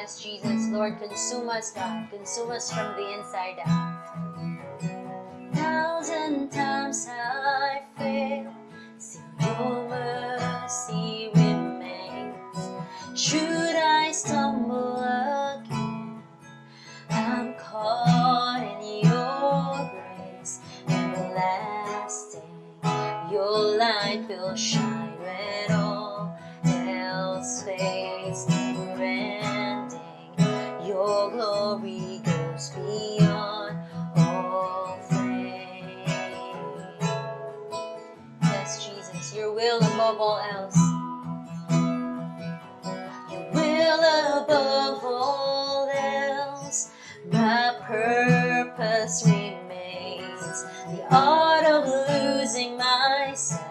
Yes, Jesus. Lord, consume us, God. Consume us from the inside out. 1,000 times I failed, still your mercy remains. Should I stumble again, I'm caught in your grace, everlasting. Your light will shine when all else fades, never ending. Your glory goes beyond all fame. Yes, Jesus, your will above all else. Your will above all else. My purpose remains. The art of losing myself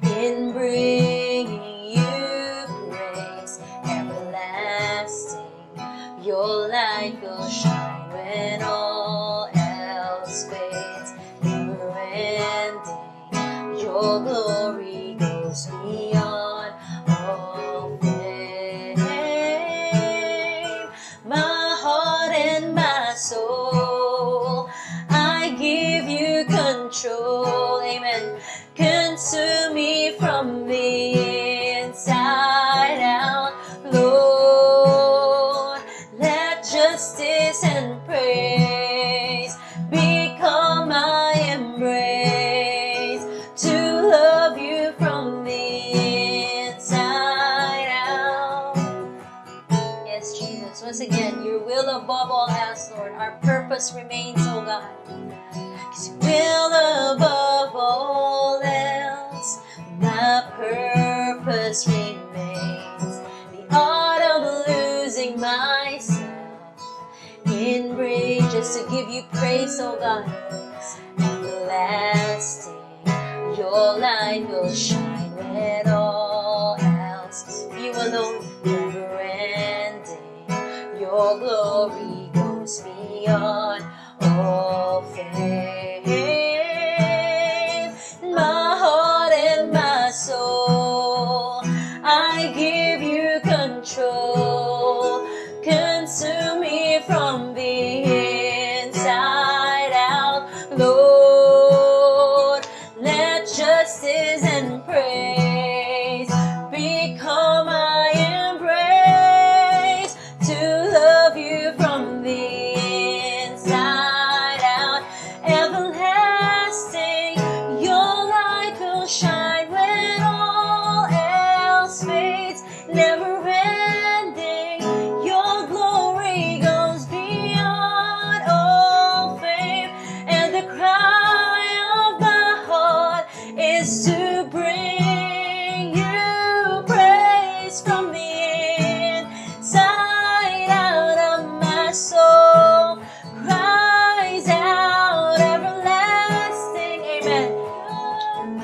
in bringing you praise, everlasting. Your light will shine when all else fades, never ending. Your glory goes beyond all fame. My heart and my soul, I give you control. Amen. Consume me from the inside out, Lord. Let justice and praise become my embrace, to love you from the inside out. Yes, Jesus. Once again, your will above all else, Lord. Our purpose remains, oh God. 'Cause your will above all else, my purpose remains. The art of losing myself in rage, just to give you praise, oh God. Everlasting, your light will shine when all else, you alone, never ending. Your glory goes beyond all fame. My heart and my soul, I give you control. Consume me from the inside out, Lord. Let justice and praise become my embrace, to love you from the inside out, everlasting. Your light will shine when all else fades, never ending. Your glory goes beyond all fame, and the cry of my heart is to bring you praise from the inside out of my soul. Cries out, everlasting, amen.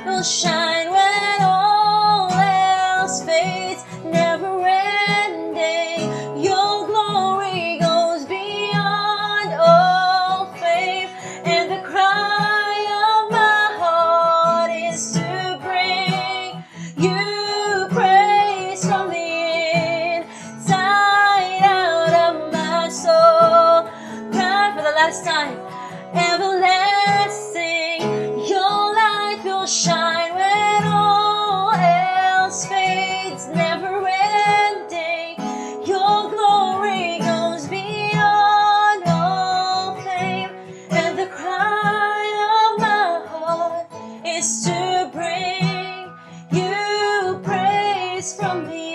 Will shine when all else fades, never ending. Your glory goes beyond all fame, and the cry of my heart is to bring you praise from the inside out of my soul. Cry for the last time. Everlasting, your light will shine when all else fades, never ending. Your glory goes beyond all fame, and the cry of my heart is to bring you praise from the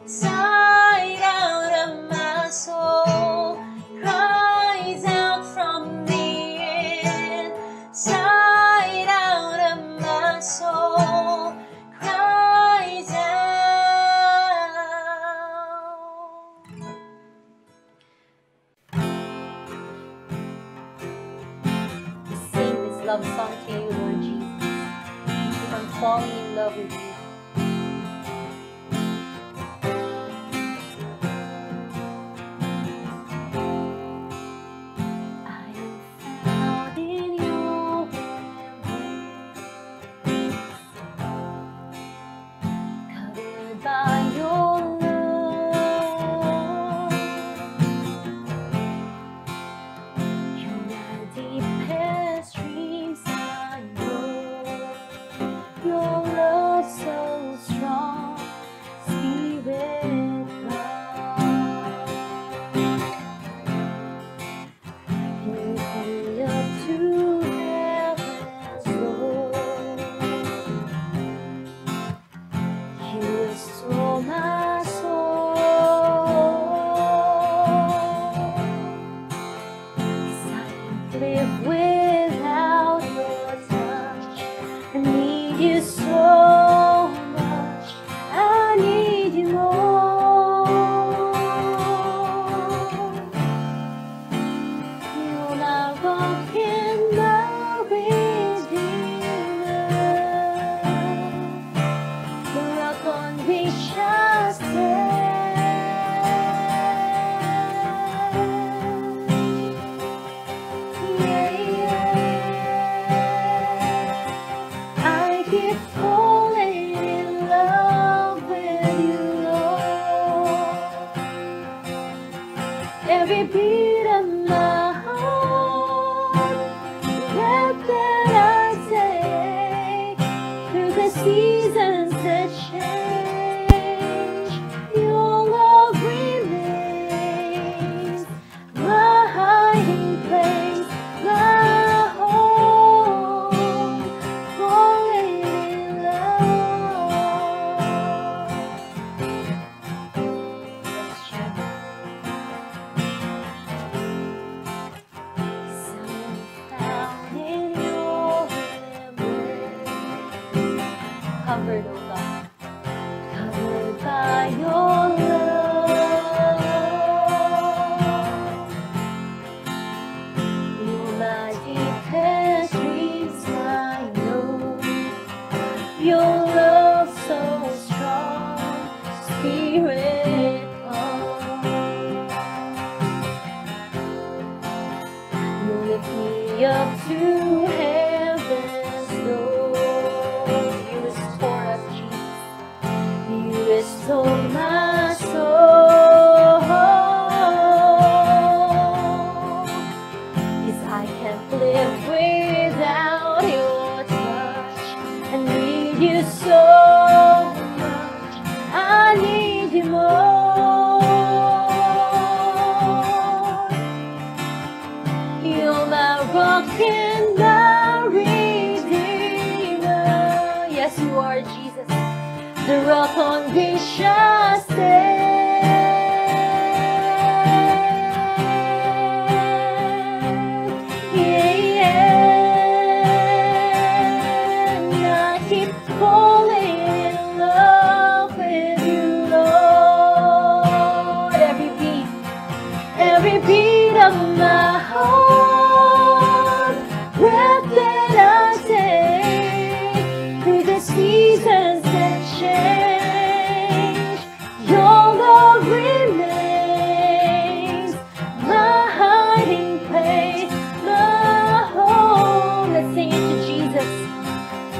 inside out of my soul. Cries out from the inside out of my soul. Cries out. Sing this love song to you, Lord Jesus. Keep on falling in love with you. I am found in your embrace, covered by your love. every beat of my heart, breath that I take, through the seasons that change, your love remains my hiding place, my home, falling in love. Found in your embrace, covered, oh God, covered by your love. You're my deepest dreams, I know. Your love so strong, Spirit come. You lift me up to heaven's door. You restore us, Jesus. You restore my soul. 'Cause I can't live without your touch. I need you so much. I need you more. You're my rock and my redeemer. Yes, you are, Jesus, the rock on which I stand. Yeah, and I keep falling in love with you, Lord. Every beat of my heart, breath that I take, through the seasons that change, your love remains my hiding place, my home. Let's sing it to Jesus.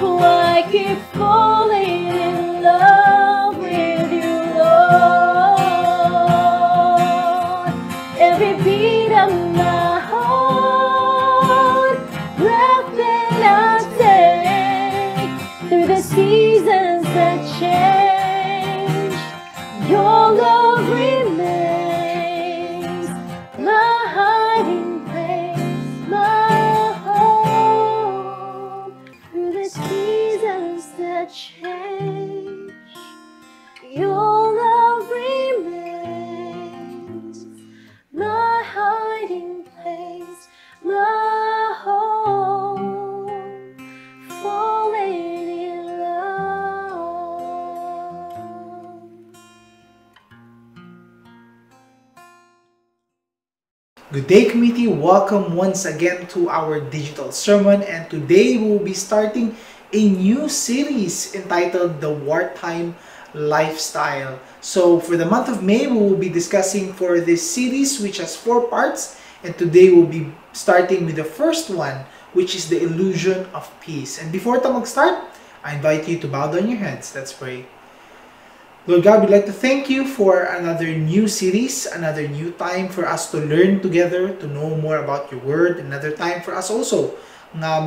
Oh, I keep falling in love with you, Lord. Every beat of my heart, breath that I take, through the seasons that change, your love remains my hiding place, my home. Through the seasons that change, your love remains my hiding place, my home, falling in love. Good day, community. Welcome once again to our digital sermon, and today we will be starting a new series entitled The Wartime Lifestyle. So for the month of May, we will be discussing for this series, which has 4 parts, and today we'll be starting with the first one, which is the illusion of peace. And before tayo mag-start, I invite you to bow down your heads. Let's pray. Lord God, we'd like to thank you for another new series, another new time for us to learn together, to know more about your word, another time for us also nga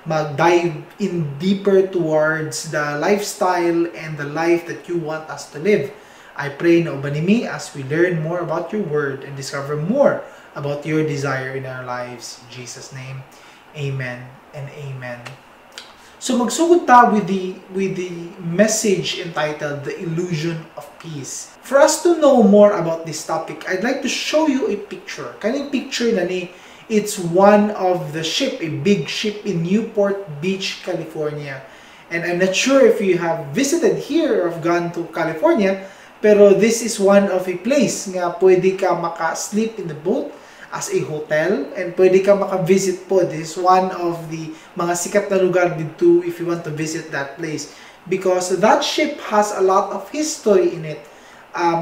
mag-dive in deeper towards the lifestyle and the life that you want us to live. I pray na ubanimi as we learn more about your word and discover more about your desire in our lives. In Jesus' name, amen and amen. So magsugod ta with the message entitled The Illusion of Peace. For us to know more about this topic, I'd like to show you a picture. Kaning picture na ni, it's one of the ship, a big ship in Newport Beach, California. And I'm not sure if you have visited here or have gone to California, pero this is one of a place nga pwede ka maka-sleep in the boat as a hotel, and pwede ka maka-visit po. This is one of the mga sikat na lugar dito if you want to visit that place, because that ship has a lot of history in it.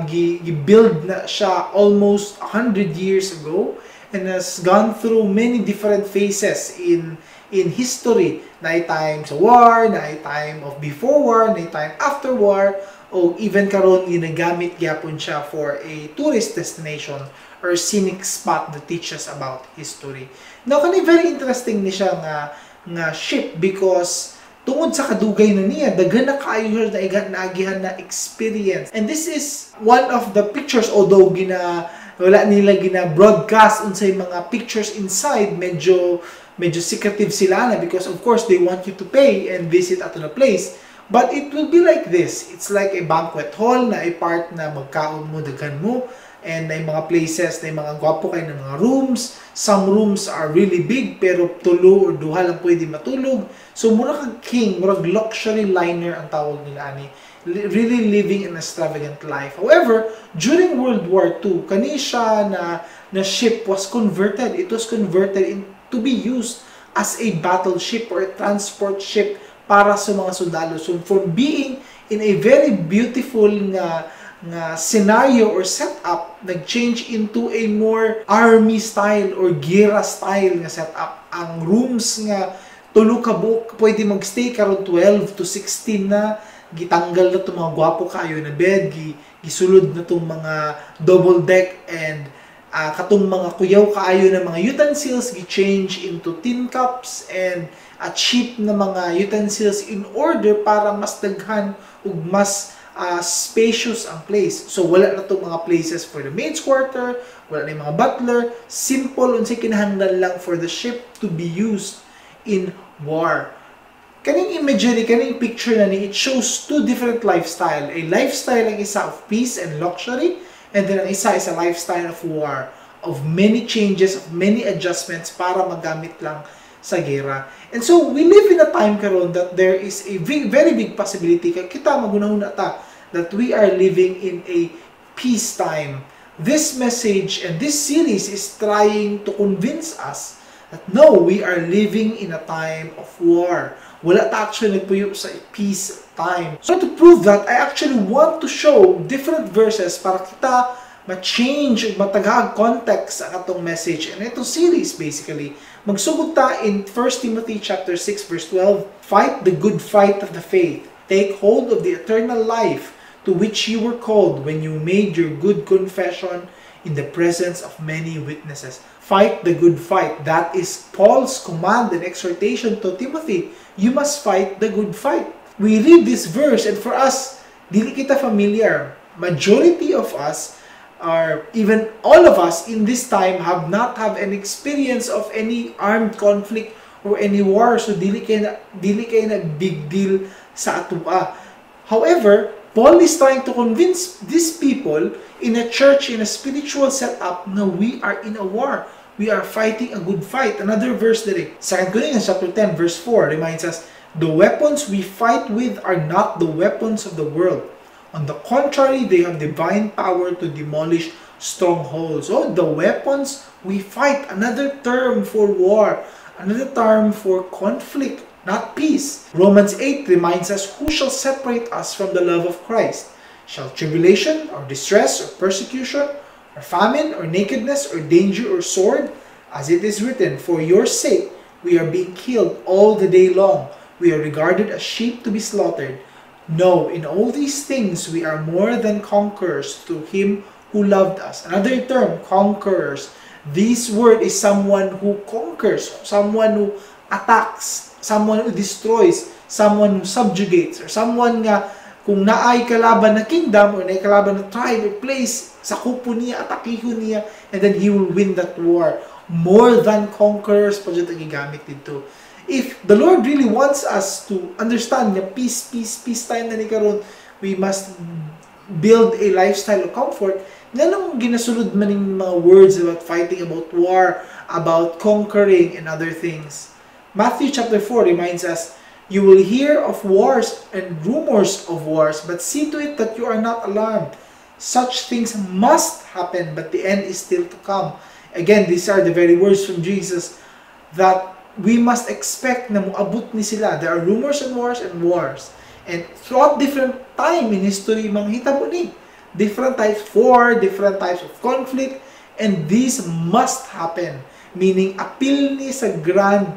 Gi-build na siya almost 100 years ago and has gone through many different phases in history. Na time sa war, na time of before war, na time after war. o even karon ginagamit gyapon siya for a tourist destination or scenic spot that teaches about history. Now, kani very interesting ni siya nga ship because tungod sa kadugay na niya, daghan na kaayo na naagihan na experience. And this is one of the pictures, although wala nila gina-broadcast unsay mga pictures inside, medyo secretive sila na because of course they want you to pay and visit ato na place. But it will be like this. It's like a banquet hall na a part na magkaon mo, daghan mo, and na mga places, na mga gwapo kayo ng mga rooms. Some rooms are really big, pero tulo or duha lang pwede matulog. So, mura kang king, mura luxury liner ang tawag nila ani. Really living an extravagant life. However, during World War II, kani siya na ship was converted. It was converted to be used as a battleship or a transport ship para sa mga sundalo. So, from being in a very beautiful nga scenario or setup, nag-change into a more army style or gera style nga setup. Ang rooms nga tulo ka buok, pwede magstay karon 12 to 16 na, gitanggal na itong mga gwapo kayo na bed, gisulod na itong mga double deck, and katong mga kuyaw kaayo na mga utensils, gi-change into tin cups and cheap na mga utensils in order para mas daghan ug mas spacious ang place. So wala na itong mga places for the maid's quarter, wala na yung mga butler, simple unsay kinahanglan lang for the ship to be used in war. Kaning imagery, kaning picture na ni, it shows two different lifestyle. A lifestyle ang isa of peace and luxury, and then ang isa is a lifestyle of war, of many changes, of many adjustments para magamit lang sa gera. And so, we live in a time karon that there is a very big possibility, kita magunahon ta, that we are living in a peacetime. This message and this series is trying to convince us that no, we are living in a time of war. Wala ta actually nagpuyo sa peace time. So to prove that, I actually want to show different verses para kita ma-change, matagag context ang atong message. And itong series basically, magsugod ta in 1 Timothy chapter 6 verse 12, fight the good fight of the faith. Take hold of the eternal life to which you were called when you made your good confession in the presence of many witnesses. Fight the good fight. That is Paul's command and exhortation to Timothy. You must fight the good fight. We read this verse and for us, dili kita familiar. Majority of us, or even all of us in this time, have not have an experience of any armed conflict or any war. So dili kay na big deal sa atoa. However, Paul is trying to convince these people in a church, in a spiritual setup, na we are in a war. We are fighting a good fight. Another verse there, 2 Corinthians chapter 10 verse 4 reminds us, the weapons we fight with are not the weapons of the world. On the contrary, they have divine power to demolish strongholds. So the weapons we fight, another term for war, another term for conflict, not peace. Romans 8 reminds us, who shall separate us from the love of Christ? Shall tribulation or distress or persecution or famine, or nakedness, or danger, or sword? As it is written, for your sake we are being killed all the day long. We are regarded as sheep to be slaughtered. No, in all these things we are more than conquerors through Him who loved us. Another term, conquerors. This word is someone who conquers, someone who attacks, someone who destroys, someone who subjugates, or someone nga kung naay kalaban na kingdom or naay kalaban na tribe or place, sakupo niya, atakihon niya, and then he will win that war. More than conquerors pa dyan ang gigamit dito. If the Lord really wants us to understand na peace time na ni karon, we must build a lifestyle of comfort. Ganong ginasulod man yung mga words about fighting, about war, about conquering, and other things. Matthew chapter 4 reminds us, you will hear of wars and rumors of wars, but see to it that you are not alarmed. Such things must happen, but the end is still to come. Again, these are the very words from Jesus that we must expect na muabot ni sila. There are rumors and wars and wars. And throughout different time in history, manghita mo ni. Different types of war, different types of conflict, and these must happen. Meaning, appeal ni sa grand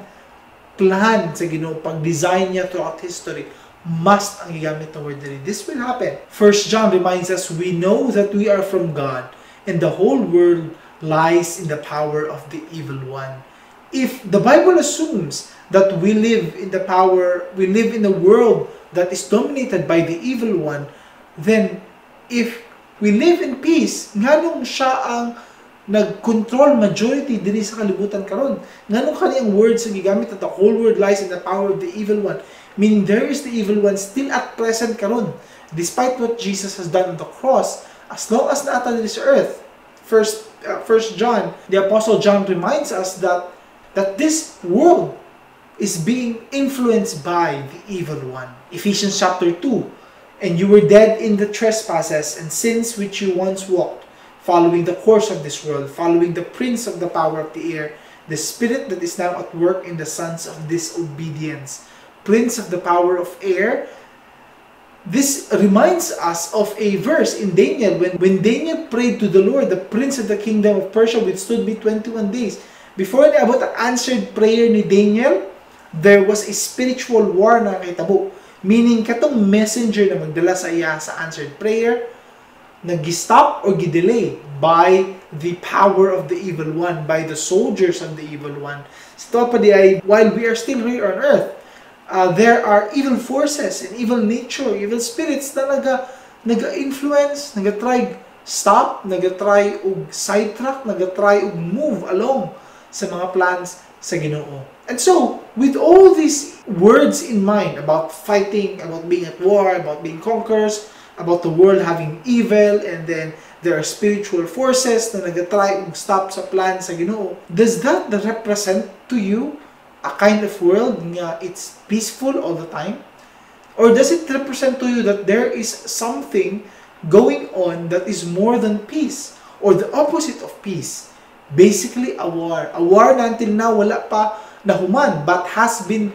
plan sa Ginoo, pag-design niya throughout history. Must ang gigamit na word diri. This will happen. 1 John reminds us, we know that we are from God, and the whole world lies in the power of the evil one. If the Bible assumes that we live in a world that is dominated by the evil one, then if we live in peace, nganong siya ang nag-control majority diri sa kalibutan karon? Nganong kaniyang words ang gigamit that the whole world lies in the power of the evil one? Meaning there is the evil one still at present karon, despite what Jesus has done on the cross. As long as naata diri sa earth, First John, the Apostle John reminds us that this world is being influenced by the evil one. Ephesians chapter 2, and you were dead in the trespasses and sins which you once walked, following the course of this world, following the prince of the power of the air, the spirit that is now at work in the sons of disobedience. Prince of the power of air. This reminds us of a verse in Daniel when Daniel prayed to the Lord, the prince of the kingdom of Persia withstood me 21 days. Before niabot ang answered prayer ni Daniel, there was a spiritual war na nakitabo. Meaning, katong messenger na magdala sa iya sa answered prayer, nag-stop or gidelay by the power of the evil one, by the soldiers of the evil one. Ito pa di ay, while we are still here on earth, there are evil forces and evil nature, evil spirits na naga-influence, naga-try stop, naga-try og sidetrack, naga-try og move along sa mga plans sa Ginoo. And so, with all these words in mind about fighting, about being at war, about being conquerors, about the world having evil, and then there are spiritual forces na naga-try og stop sa plan sa Ginoo, does that represent to you a kind of world nga it's peaceful all the time? Or does it represent to you that there is something going on that is more than peace, or the opposite of peace? Basically, a war. A war na until now wala pa nahuman, but has been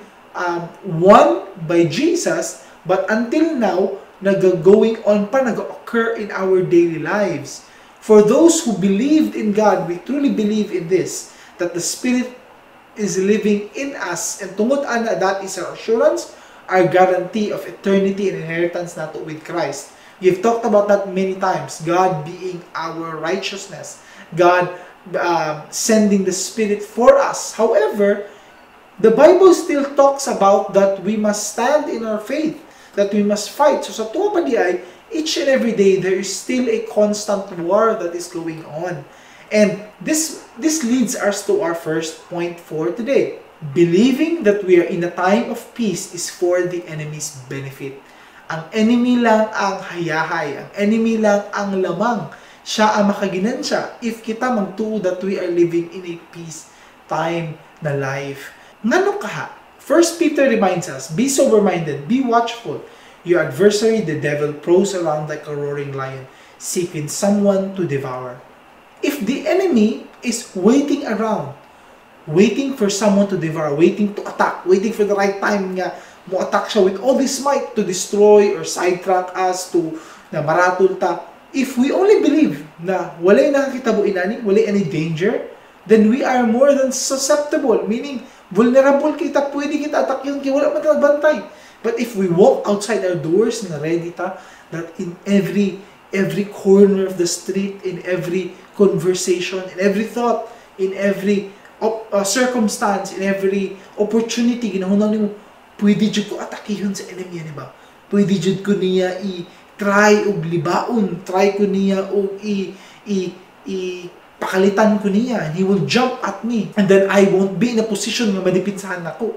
won by Jesus, but until now, going on pa, nag-occur in our daily lives. For those who believed in God, we truly believe in this, that the Spirit is living in us, and tungod ana, that is our assurance, our guarantee of eternity and inheritance nato with Christ. We've talked about that many times, God being our righteousness, God sending the Spirit for us. However, the Bible still talks about that we must stand in our faith, that we must fight. So sa tuwa pa di ay, each and every day, there is still a constant war that is going on. And this leads us to our first point for today. Believing that we are in a time of peace is for the enemy's benefit. Ang enemy lang ang hayahay, ang enemy lang ang lamang. Siya ang makaginansya if kita magtuo that we are living in a peace time na life. Ngano kaha? 1 Peter reminds us, be sober-minded, be watchful. Your adversary, the devil, prowls around like a roaring lion, seeking someone to devour. If the enemy is waiting around, waiting for someone to devour, waiting to attack, waiting for the right time nga mo attack siya with all this might to destroy or sidetrack us, to na maratol ta, if we only believe na walay nakakitabo inani, walay any danger, then we are more than susceptible, meaning vulnerable kita, pwede kita attack yun, kaya wala man bantay. But if we walk outside our doors na ready ta, that in every corner of the street, in every conversation, in every thought, in every circumstance, in every opportunity, ginahunang nimo, pwede jud ko atakihon sa enemy, di ba? Pwede jud ko niya i-try og libaon, try ko niya og pakalitan ko niya, and he will jump at me, and then I won't be in a position na madipinsahan ako.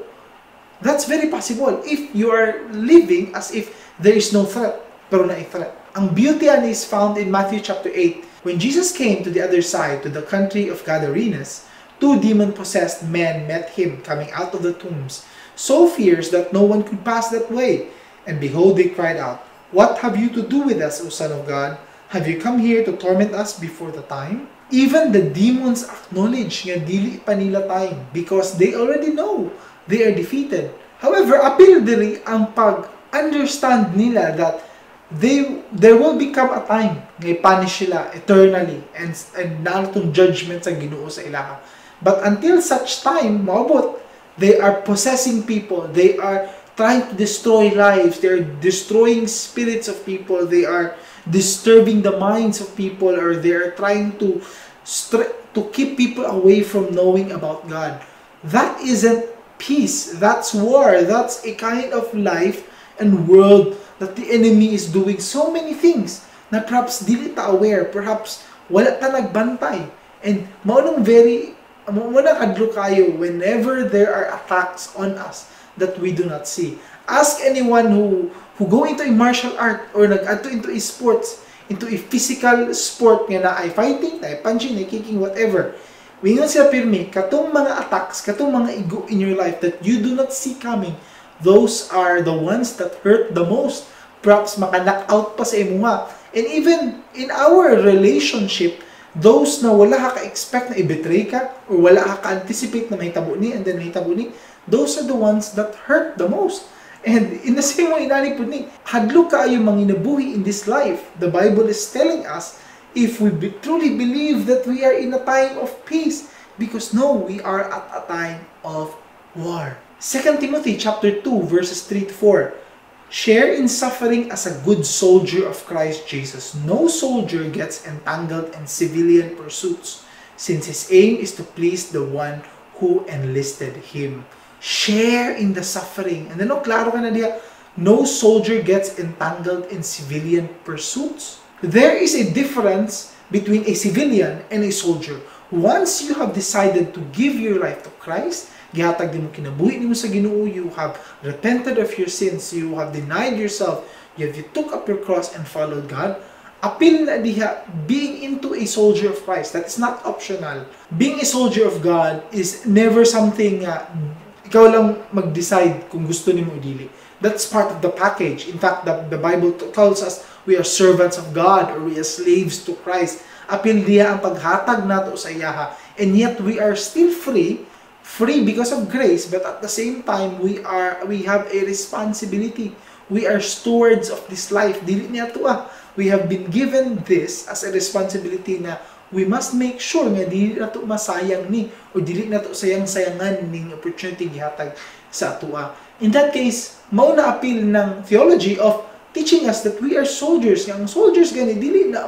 That's very possible if you are living as if there is no threat, pero na a threat. Ang beauty is found in Matthew chapter 8. When Jesus came to the other side, to the country of Gadarenes, 2 demon-possessed men met him coming out of the tombs, so fierce that no one could pass that way. And behold, they cried out, "What have you to do with us, O Son of God? Have you come here to torment us before the time?" Even the demons acknowledge nga dili pa nila time because they already know they are defeated. However, appeal diri ang pag-understand nila that there will become a time nga punish sila eternally and naratong judgment sa Ginoo sa ilaha. But until such time, maabot, they are possessing people, they are trying to destroy lives. They are destroying spirits of people. They are disturbing the minds of people, or they are trying to keep people away from knowing about God. That isn't peace. That's war. That's a kind of life and world that the enemy is doing so many things na perhaps dili ta aware, perhaps wala ta nagbantay. And maunang adlo kayo whenever there are attacks on us that we do not see. Ask anyone who go into a martial art or nag-adto into a sports, into a physical sport nga na ay fighting, na ay punching, na ay kicking, whatever. Wingon sila pirmi, katong mga attacks, katong mga igo in your life that you do not see coming, those are the ones that hurt the most. Perhaps maka-knock out pa sa imuha. And even in our relationship, those na wala ka-expect na i-betray ka, or wala ka-anticipate na mahitabo ni, and then mahitabo ni, those are the ones that hurt the most. And in the same way, inani po ni, hadlo kaayo manginabuhi in this life. The Bible is telling us, if we truly believe that we are in a time of peace, because no, we are at a time of war. 2 Timothy chapter 2, verses 3 to 4. Share in suffering as a good soldier of Christ Jesus. No soldier gets entangled in civilian pursuits, since his aim is to please the one who enlisted him. Share in the suffering. And then, klaro ka na diya, no soldier gets entangled in civilian pursuits. There is a difference between a civilian and a soldier. Once you have decided to give your life to Christ, gihatag di mo kinabuhi nimo sa Ginoo, you have repented of your sins, you have denied yourself, you took up your cross and followed God, apil na diha being into a soldier of Christ. That is not optional. Being a soldier of God is never something ikaw lang mag-decide kung gusto nimo idili. That's part of the package. In fact, the Bible tells us we are servants of God, or we are slaves to Christ. Apil diha ang paghatag nato sa iyaha, and yet we are still free because of grace, but at the same time we have a responsibility. We are stewards of this life. Dili niya to we have been given this as a responsibility na we must make sure nga dili na to masayang ni, o dili na to sayang-sayangan ning opportunity gihatag sa atua. In that case, mao na appeal ng theology of teaching us that we are soldiers. Ang soldiers gani dili na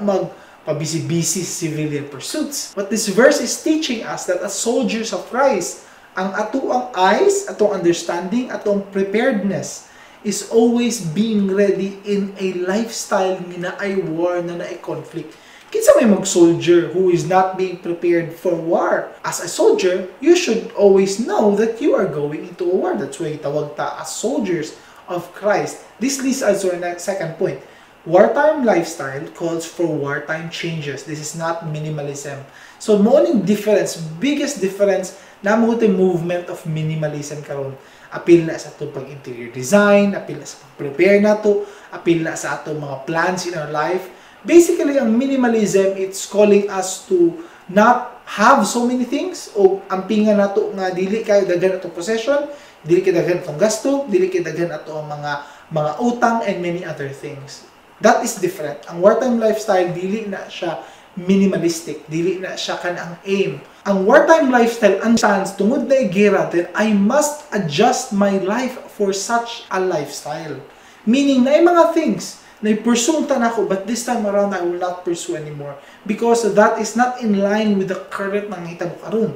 pabisi-bisi civilian pursuits. But this verse is teaching us that as soldiers of Christ, ang atuang eyes, atong understanding, atong preparedness is always being ready in a lifestyle na ay war, na ay conflict. Kinsa may mag-soldier who is not being prepared for war? As a soldier, you should always know that you are going into a war. That's why tawag ta as soldiers of Christ. This leads us to our second point. Wartime lifestyle calls for wartime changes. This is not minimalism. So, morning difference, biggest difference, namo ito movement of minimalism karon. Apil na sa atong pag-interior design, apil na sa pag-prepare nato, apil na sa atong mga plans in our life. Basically, ang minimalism, it's calling us to not have so many things, o ampingan nato nga dili kay daghan atong possession, dili kay daghan atong gasto, dili kay daghan atong mga utang, and many other things. That is different. Ang wartime lifestyle, dili na siya minimalistic, dili na siya kanang aim. Ang wartime lifestyle understands tungod na igera, then I must adjust my life for such a lifestyle. Meaning na mga things na i-pursue ta nako, but this time around I will not pursue anymore because that is not in line with the current ng hitabo karon.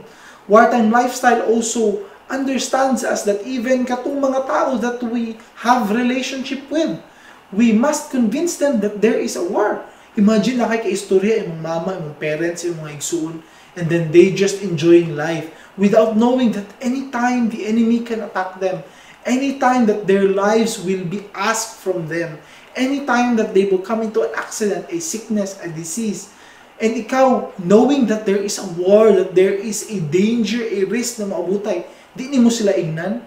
Wartime lifestyle also understands us that even katong mga tao that we have relationship with, we must convince them that there is a war. Imagine na kay istorya imong mama, imong parents, imong mga igsuon, and then they just enjoying life without knowing that anytime the enemy can attack them, anytime that their lives will be asked from them, anytime that they will come into an accident, a sickness, a disease, and ikaw knowing that there is a war, that there is a danger, a risk na maabutay, di mo sila ignan.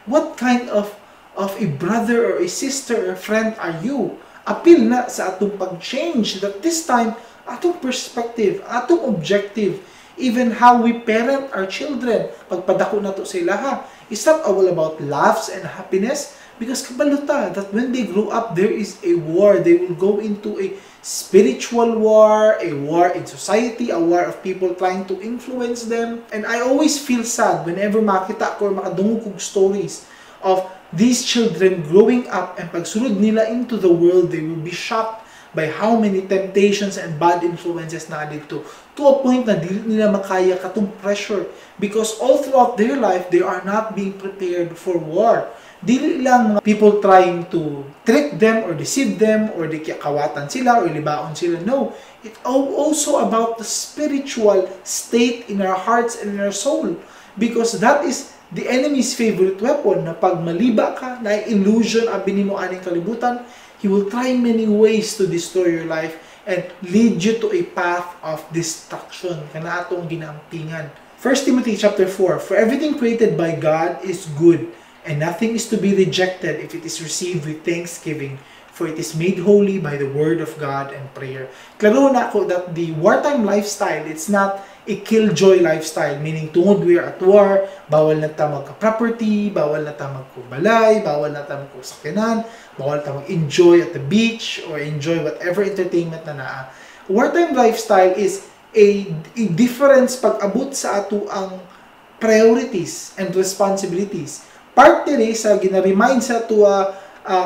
What kind of a brother or a sister or friend are you? Apil na sa atong pag-change, that this time atong perspective, atong objective, even how we parent our children, pagpadako na to sa ilaha, it's not all about laughs and happiness, because kabaluta that when they grow up, there is a war. They will go into a spiritual war, a war in society, a war of people trying to influence them. And I always feel sad whenever makita ko or makadungog kog stories of These children growing up and pagsunod nila into the world, they will be shocked by how many temptations and bad influences na dito, to a point na dili nila makaya katong pressure, because all throughout their life they are not being prepared for war. Dili lang mga people trying to trick them or deceive them or di kawatan sila or libaon sila. No, it's also about the spiritual state in our hearts and in our soul, because that is the enemy's favorite weapon. Na pag maliba ka, na illusion ang binimo aning kalibutan, he will try many ways to destroy your life and lead you to a path of destruction. Kana atong ginampingan. 1 Timothy chapter 4, for everything created by God is good, and nothing is to be rejected if it is received with thanksgiving, for it is made holy by the word of God and prayer. Klaro na ako that the wartime lifestyle, it's not a killjoy lifestyle, meaning tungod we are at war, bawal na ta magka-property, bawal na ta magkubalay, bawal na ta magkusakyanan, bawal ta mag-enjoy at the beach or enjoy whatever entertainment na naa. Wartime lifestyle is a difference pag-abot sa ato ang priorities and responsibilities. Part diri sa gina-remind sa ato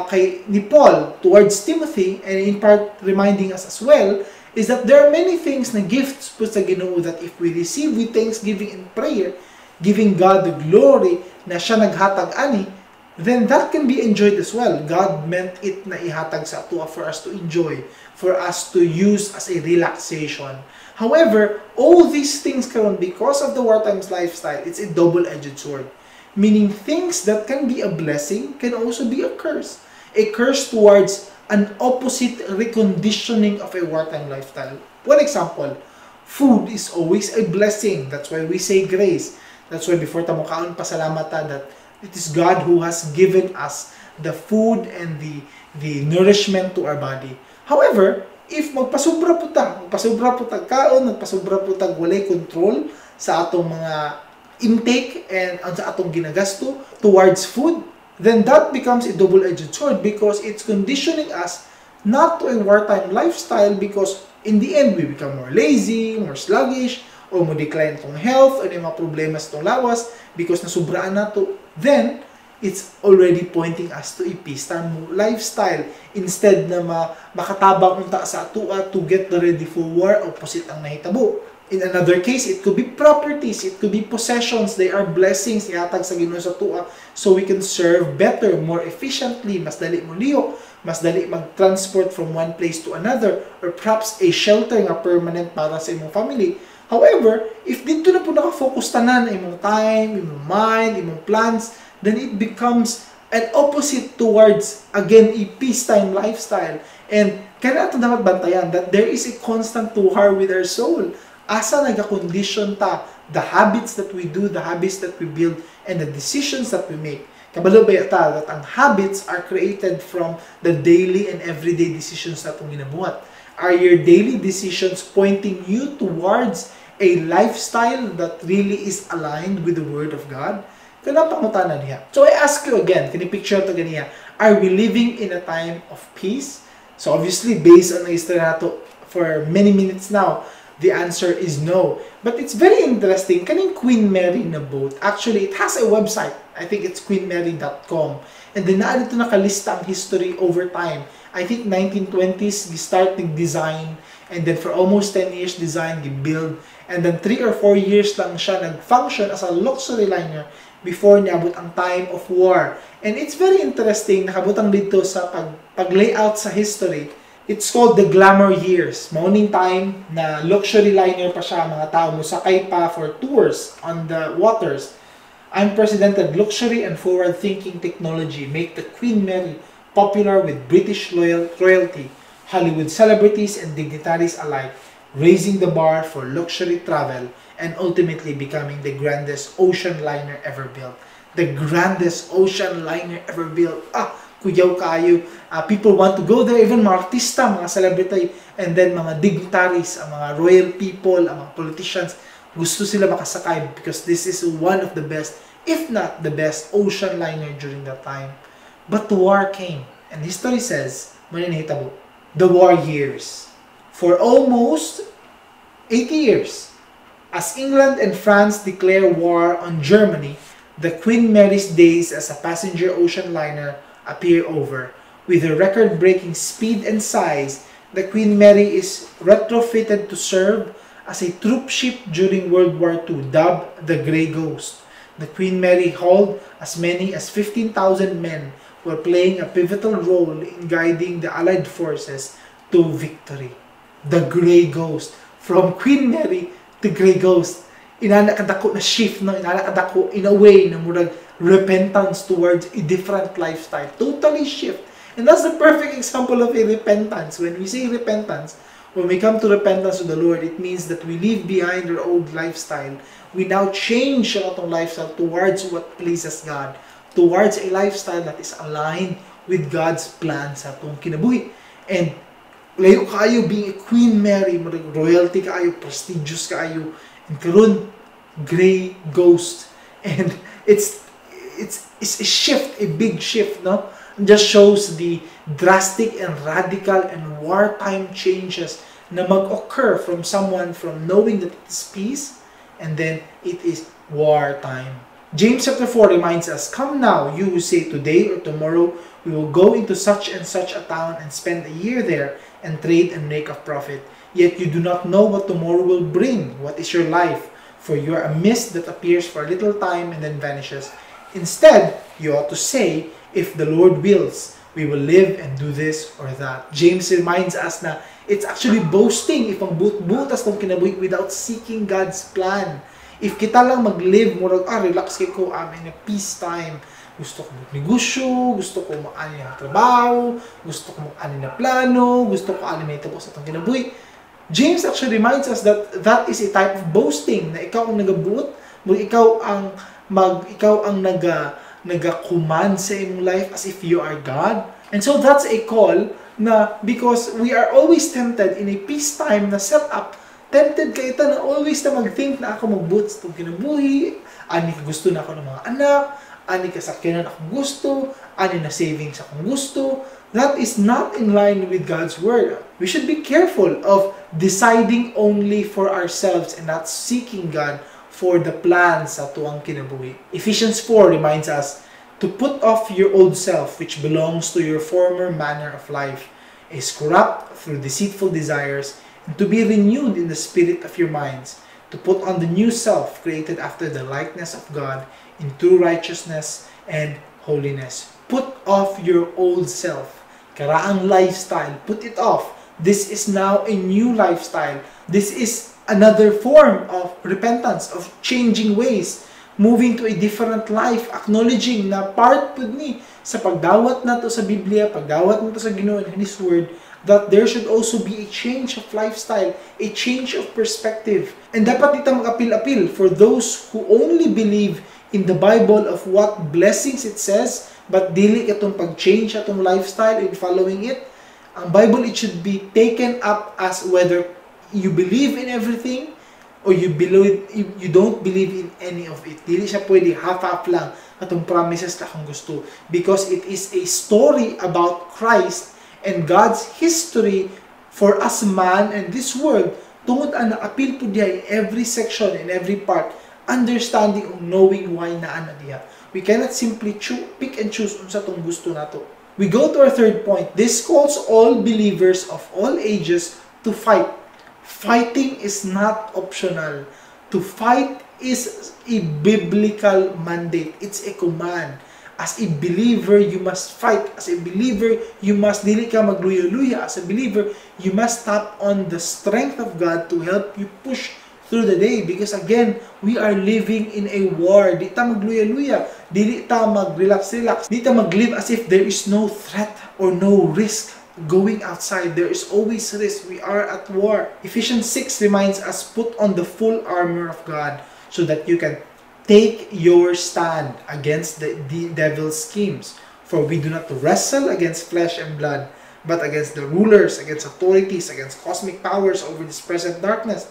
kay ni Paul towards Timothy, and in part reminding us as well, is that there are many things na gifts po sa Ginoo that if we receive with thanksgiving and prayer, giving God the glory na siya naghatag ani, then that can be enjoyed as well. God meant it na ihatag sa ato for us to enjoy, for us to use as a relaxation. However, all these things karon, because of the wartime lifestyle, it's a double-edged sword. Meaning things that can be a blessing can also be a curse. A curse towards an opposite reconditioning of a wartime lifestyle. One example, food is always a blessing. That's why we say grace. That's why before ta mokaon pasalamat ta that it is God who has given us the food and the nourishment to our body. However, if magpasubra po tag kaon, magpasubra po tag walay control sa atong mga intake and sa atong ginagasto towards food, then that becomes a double-edged sword, because it's conditioning us not to a wartime lifestyle, because in the end, we become more lazy, more sluggish, or mo decline itong health, o mga problema sa itong lawas, because nasubraan na to. Then, it's already pointing us to a peacetime lifestyle. Instead na makatabang unta sa atua to get ready for war, opposite ang nahitabo. In another case, it could be properties, it could be possessions. They are blessings ihatag sa Ginoo sa tua, so we can serve better, more efficiently, mas dali mo lihok, mas dali mag-transport from one place to another, or perhaps a shelter nga permanent para sa imong family. However, if dito na po nakafocus tanan imong time, imong mind, imong plans, then it becomes an opposite towards, again, a peacetime lifestyle. And kaya ito dapat bantayan that there is a constant war with our soul. Asa naga-condition ta, the habits that we do, the habits that we build, and the decisions that we make. Kabalo ba ta that ang habits are created from the daily and everyday decisions na itong ginabuhat? Are your daily decisions pointing you towards a lifestyle that really is aligned with the Word of God? Kaya pangutanan niya. So I ask you again, can you picture ito ganiya? Are we living in a time of peace? So obviously, based on the history nato for many minutes now, the answer is no. But it's very interesting. Kaning Queen Mary na boat, actually, it has a website. I think it's queenmary.com. And then na dito nakalista ang history over time. I think 1920s, gi-start nag-design. And then for almost 10 years, design, gi-build. And then 3 or 4 years lang siya nag-function as a luxury liner before niabot ang time of war. And it's very interesting, nakabutang dito sa pag-layout sa history. It's called the glamour years. Morning time na luxury liner pa siya, mga tao musakay pa for tours on the waters. Unprecedented luxury and forward-thinking technology make the Queen Mary popular with British royalty, Hollywood celebrities and dignitaries alike, raising the bar for luxury travel and ultimately becoming the grandest ocean liner ever built. The grandest ocean liner ever built. Kuyaw kayo. People want to go there, even mga artista, mga celebrity, and then mga dignitaries, ang mga royal people, ang mga politicians, gusto sila makasakay because this is one of the best, if not the best, ocean liner during that time. But the war came, and history says, maninihitabo, the war years. For almost 80 years, as England and France declare war on Germany, the Queen Mary's days as a passenger ocean liner appear over. With her record-breaking speed and size, the Queen Mary is retrofitted to serve as a troop ship during World War II, dubbed the Grey Ghost. The Queen Mary hauled as many as 15,000 men, while playing a pivotal role in guiding the Allied forces to victory. The Grey Ghost. From Queen Mary to Grey Ghost. Inanakadako na shift, no? Inanakadako in a way na murag repentance towards a different lifestyle. Totally shift. And that's the perfect example of a repentance. When we say repentance, when we come to repentance to the Lord, it means that we leave behind our old lifestyle. We now change our lifestyle towards what pleases God, towards a lifestyle that is aligned with God's plans sa atong kinabuhi. And layo kayo being a Queen Mary, royalty kayo, prestigious kayo, and karon Grey Ghost. And it's a shift, a big shift, no? It just shows the drastic and radical and wartime changes na mag-occur from someone from knowing that it is peace and then it is wartime. James chapter 4 reminds us, "Come now, you who say today or tomorrow we will go into such and such a town and spend a year there and trade and make a profit. Yet you do not know what tomorrow will bring. What is your life? For you are a mist that appears for a little time and then vanishes. Instead, you ought to say, if the Lord wills, we will live and do this or that." James reminds us na it's actually boasting if ang butas ng kinabuhi without seeking God's plan. If kita lang mag-live, murag, relax kay ko, I'm in a peace time. Gusto ko mag-negosyo, gusto ko mag-ani na trabaho, gusto ko mag-ani na plano, gusto ko ani na itapos sa itong kinabuhi. James actually reminds us that that is a type of boasting, na ikaw ang nagabuot, ikaw ang naga-command sa imong life as if you are God. And so that's a call na because we are always tempted in a peacetime na setup, tempted kayo na always na mag-think na ako mag-boot sa itong kinabuhi, ani ka gusto na ako ng mga anak, ani ka sakyanan akong gusto, ani na savings akong gusto. That is not in line with God's Word. We should be careful of deciding only for ourselves and not seeking God for the plans sa tuwang kinabuhi. Ephesians 4 reminds us to put off your old self, which belongs to your former manner of life, is corrupt through deceitful desires, and to be renewed in the spirit of your minds, to put on the new self, created after the likeness of God, in true righteousness and holiness. Put off your old self. Karaang lifestyle. Put it off. This is now a new lifestyle. This is another form of repentance, of changing ways, moving to a different life, acknowledging na part po ni sa pagdawat nato sa Biblia, pagdawat nato sa Ginoo and His Word, that there should also be a change of lifestyle, a change of perspective. And dapat dito mag-apil-apil for those who only believe in the Bible of what blessings it says, but dili itong pag-change atong lifestyle in following it. Ang Bible, it should be taken up as whether you believe in everything or you don't believe in any of it. Dili siya pwede half-half lang atong promises na kung gusto, because it is a story about Christ and God's history for us man and this world. Tungod ang appeal po diya in every section, in every part, understanding or knowing why naa na diya. We cannot simply pick and choose unsa tong gusto nato. We go to our third point. This calls all believers of all ages to fight. Fighting is not optional. To fight is a biblical mandate. It's a command. As a believer, you must fight. As a believer, you must dili ka magluya-luya. As a believer, you must tap on the strength of God to help you push through the day, because again, we are living in a war. Di ta magluya-luya, di ta mag-relax-relax, di ta mag-live as if there is no threat or no risk going outside. There is always risk. We are at war. Ephesians 6 reminds us, put on the full armor of God so that you can take your stand against the devil's schemes. For we do not wrestle against flesh and blood, but against the rulers, against authorities, against cosmic powers over this present darkness,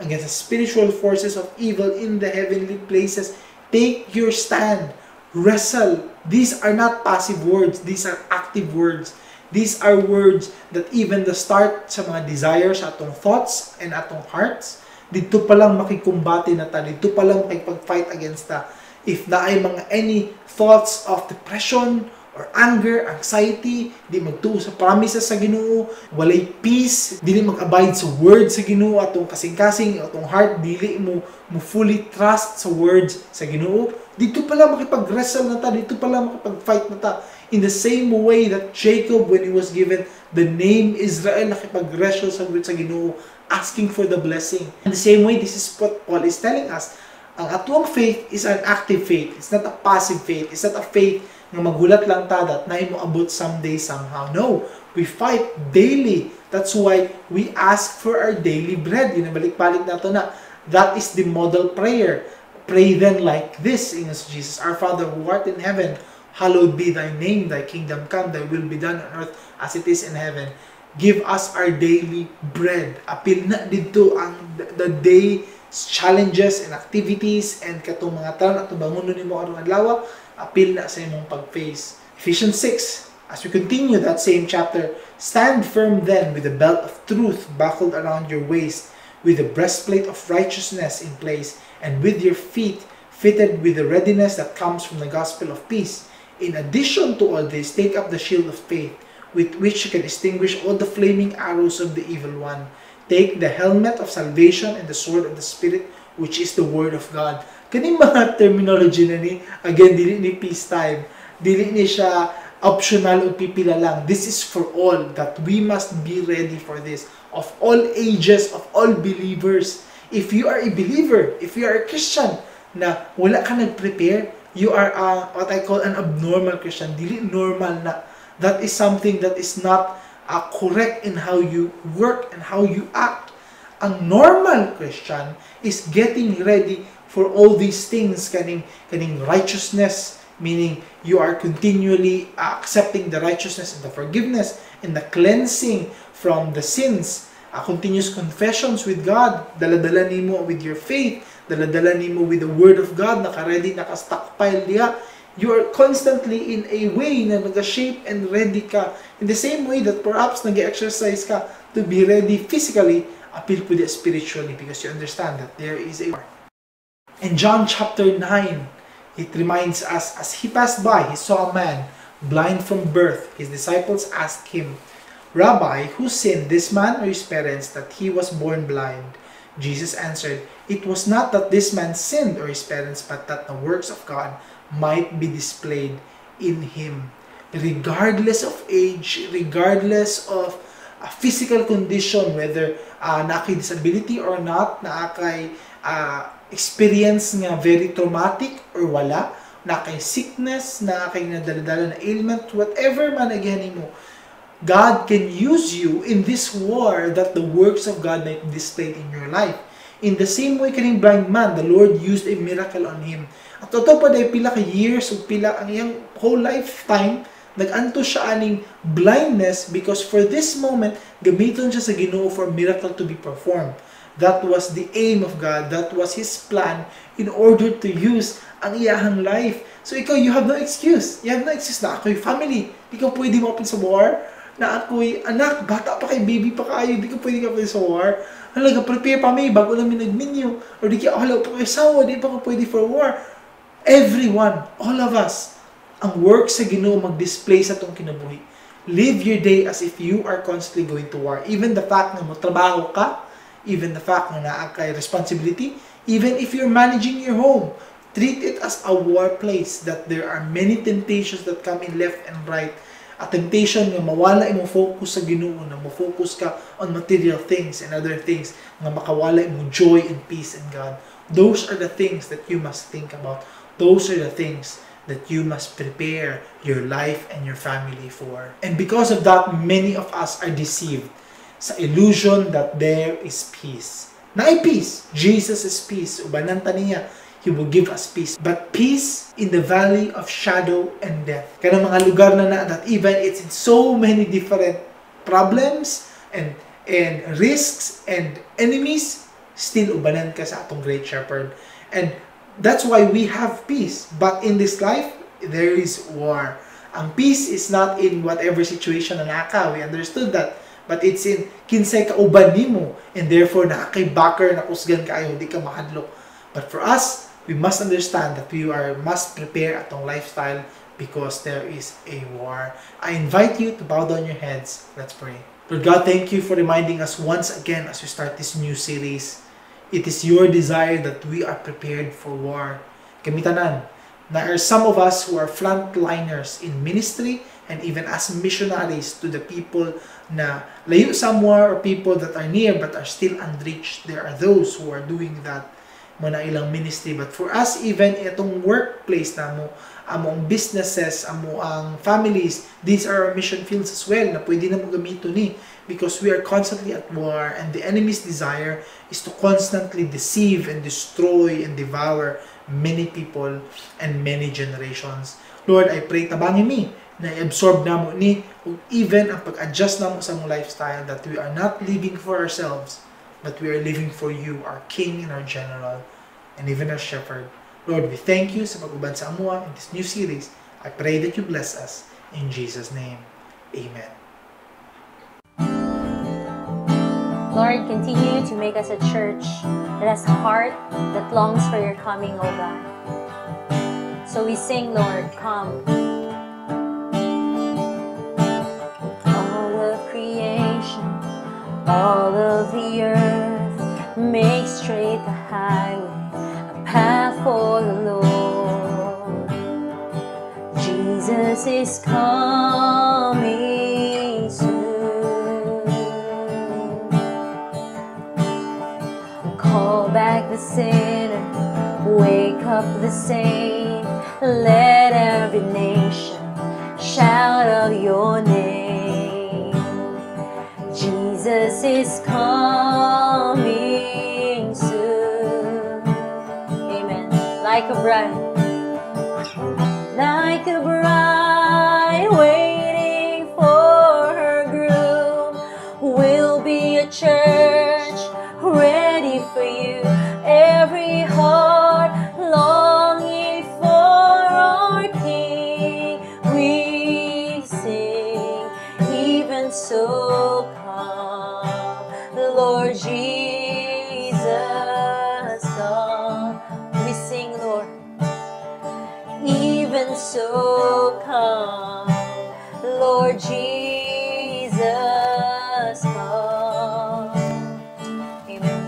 against the spiritual forces of evil in the heavenly places. Take your stand. Wrestle. These are not passive words. These are active words. These are words that even the start sa mga desires, atong thoughts and atong hearts, dito pa lang makikumbati na ta, dito pa lang makipag-fight against ta. If na ay mga any thoughts of depression or anger, anxiety, di magtuo sa promises sa Ginoo, walay peace, dili mag-abide sa words sa Ginoo, atong kasing-kasing, atong heart, dili mo fully trust sa words sa Ginoo, dito pala makipag-wrestle na ta, dito pala makipag-fight na ta. In the same way that Jacob, when he was given the name Israel, nakipag-wrestle sa Ginoo, asking for the blessing. In the same way, this is what Paul is telling us. Ang atuang faith is an active faith. It's not a passive faith. It's not a faith na magulat lang ta that na mo abot someday somehow. No, we fight daily. That's why we ask for our daily bread. Yun ang balik-balik na ito na. That is the model prayer. Pray then like this, in Jesus, our Father who art in heaven, hallowed be thy name, thy kingdom come, thy will be done on earth as it is in heaven. Give us our daily bread. Apil na dito ang the day challenges and activities and katong mga taon at bangunon nimo karong adlaw, apil na sa imong pag-face. Ephesians 6, as we continue that same chapter, stand firm then with the belt of truth buckled around your waist, with the breastplate of righteousness in place, and with your feet fitted with the readiness that comes from the gospel of peace. In addition to all this, take up the shield of faith, with which you can extinguish all the flaming arrows of the evil one. Take the helmet of salvation and the sword of the Spirit, which is the word of God. Kaning mga terminology na ni, again, dili ni peacetime. Dili ni siya optional o pipila lang. This is for all, that we must be ready for this. Of all ages, of all believers. If you are a believer, if you are a Christian, na wala ka nag-prepare, you are what I call an abnormal Christian. Dili normal na. That is something that is not correct in how you work and how you act. Ang normal Christian is getting ready for all these things, kaning righteousness, meaning you are continually accepting the righteousness and the forgiveness and the cleansing from the sins. Continuous confessions with God, dala-dala nimo with your faith, dala-dala nimo with the Word of God, naka-ready, naka-stockpile diha. You are constantly in a way na nag-shape and ready ka. In the same way that perhaps nag-exercise ka to be ready physically, appeal po spiritually, because you understand that there is a war. In John chapter 9, it reminds us, as he passed by, he saw a man blind from birth. His disciples asked him, Rabbi, who sinned, this man or his parents, that he was born blind? Jesus answered, it was not that this man sinned or his parents, but that the works of God might be displayed in him. Regardless of age, regardless of physical condition, whether nakay disability or not, nakay experience nga very traumatic or wala, nakay sickness, nakay nadala-dala na ailment, whatever man again mo, God can use you in this war that the works of God might be displayed in your life. In the same way kaning blind man, the Lord used a miracle on him. At totoo pa dahil pila ka years o pila ang iyang whole lifetime, nag-anto siya aning blindness because for this moment, gamiton siya sa Ginoo for miracle to be performed. That was the aim of God. That was His plan in order to use ang iyahang life. So ikaw, you have no excuse. You have no excuse na ako'y family. Di ka pwede mo sa war. Na ako'y anak, bata pa kay baby pa kayo. Di ka pwede ka pwede sa war. Halaga, prepare pa may bago namin nag-menu. Or di ka, halaga pa kayo sawa. Di pa ka pwede for war. Everyone, all of us, ang work sa Ginoo mag-display sa itong kinabuhi. Live your day as if you are constantly going to war. Even the fact na mo trabaho ka, even the fact na naa kay responsibility, even if you're managing your home, treat it as a war place, that there are many temptations that come in left and right. A temptation nga mawala imong focus sa Ginoo, na mo-focus ka on material things and other things, nga makawala imong joy and peace in God. Those are the things that you must think about. Those are the things that you must prepare your life and your family for. And because of that, many of us are deceived sa illusion that there is peace. Naay peace. Jesus is peace. Ubananta niya, He will give us peace. But peace in the valley of shadow and death. Kaya mga lugar na that even it's in so many different problems and risks and enemies, still ubanan ka sa atong great shepherd. And that's why we have peace. But in this life, there is war. Ang peace is not in whatever situation na naka. We understood that. But it's in kinsay kauban nimo, and therefore nakakay backer na kusgan kaayo, di ka mahadlok. But for us, we must understand that we must prepare atong lifestyle because there is a war. I invite you to bow down your heads. Let's pray. Lord God, thank you for reminding us once again as we start this new series. It is your desire that we are prepared for war. Kamitanan, there are some of us who are frontliners in ministry and even as missionaries to the people na layo somewhere, or people that are near but are still unreached. There are those who are doing that mo na ilang ministry. But for us, even itong workplace na mo, among businesses, ang families, these are our mission fields as well na pwede na mo gamito ni, because we are constantly at war, and the enemy's desire is to constantly deceive and destroy and devour many people and many generations. Lord, I pray tabangin mi na i-absorb na mo ni, even ang pag-adjust na mo sa mong lifestyle, that we are not living for ourselves, but we are living for you, our King and our General, and even our Shepherd. Lord, we thank you sa pag-ubad sa amua in this new series. I pray that you bless us. In Jesus' name, Amen. Lord, continue to make us a church that has a heart that longs for your coming, O God. So we sing, Lord, come. All of creation, all of the earth, make straight the highway, a path for the Lord. Jesus is coming soon. Call back the sinner, wake up the saint, let every nation shout out your name. Jesus is coming soon. Amen. Like a bride waiting for her groom, we'll be a church ready for you. Every heart longing for our King, we sing, even so come, Lord Jesus, come. We sing, Lord, even so come, Lord Jesus, come. Amen.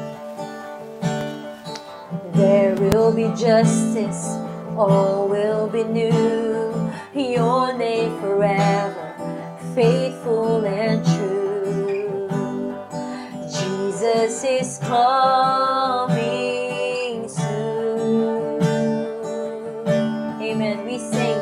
There will be justice, all will be new, your name forever, faithful and true. Jesus is coming soon. Amen. We sing,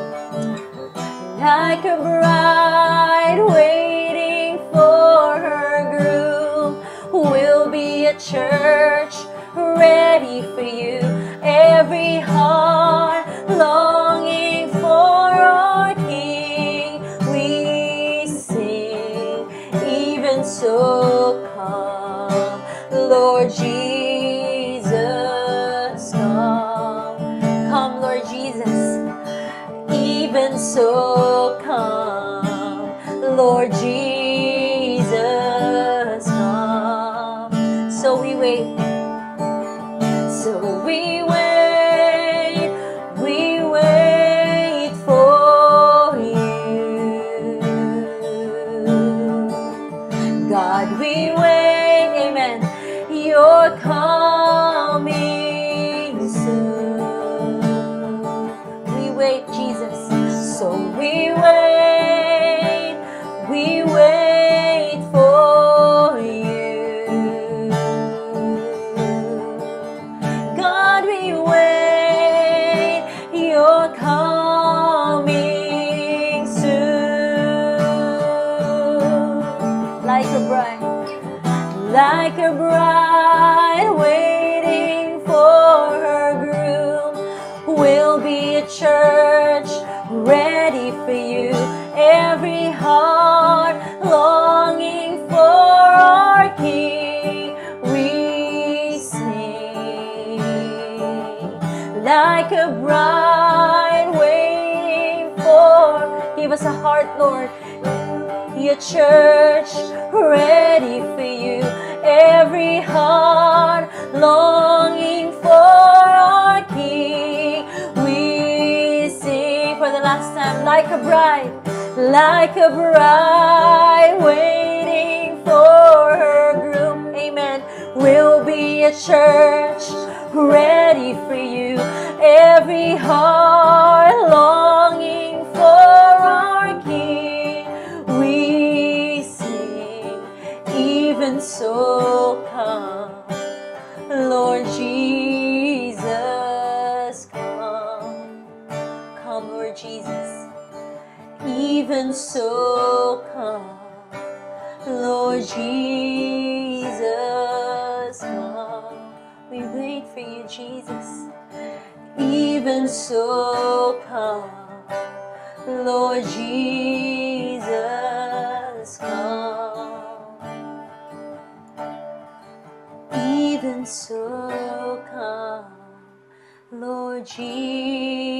like a bride waiting for her groom, we'll be a church ready for you. Every heart longing for our King, we sing, even so come, Lord Jesus, come. Come, Lord Jesus, even so come, Lord Jesus, come. So we wait. So we wait for you. God, we wait, amen. You're coming soon. We wait, Jesus. So we wait for you. God, we wait, you're coming soon. Like a bride waiting for her groom, we'll be a church ready for you. Every heart longing for our King, we sing, like a bride waiting for. Give us a heart, Lord, your church ready for you. Every heart longing for our King, bride waiting for her groom. Amen. We'll be a church ready for you. Every heart longing for our King. We sing, even so come, Lord Jesus, come. Come, Lord Jesus. Even so come, Lord Jesus, come. We wait for you, Jesus. Even so come, Lord Jesus, come. Even so come, Lord Jesus.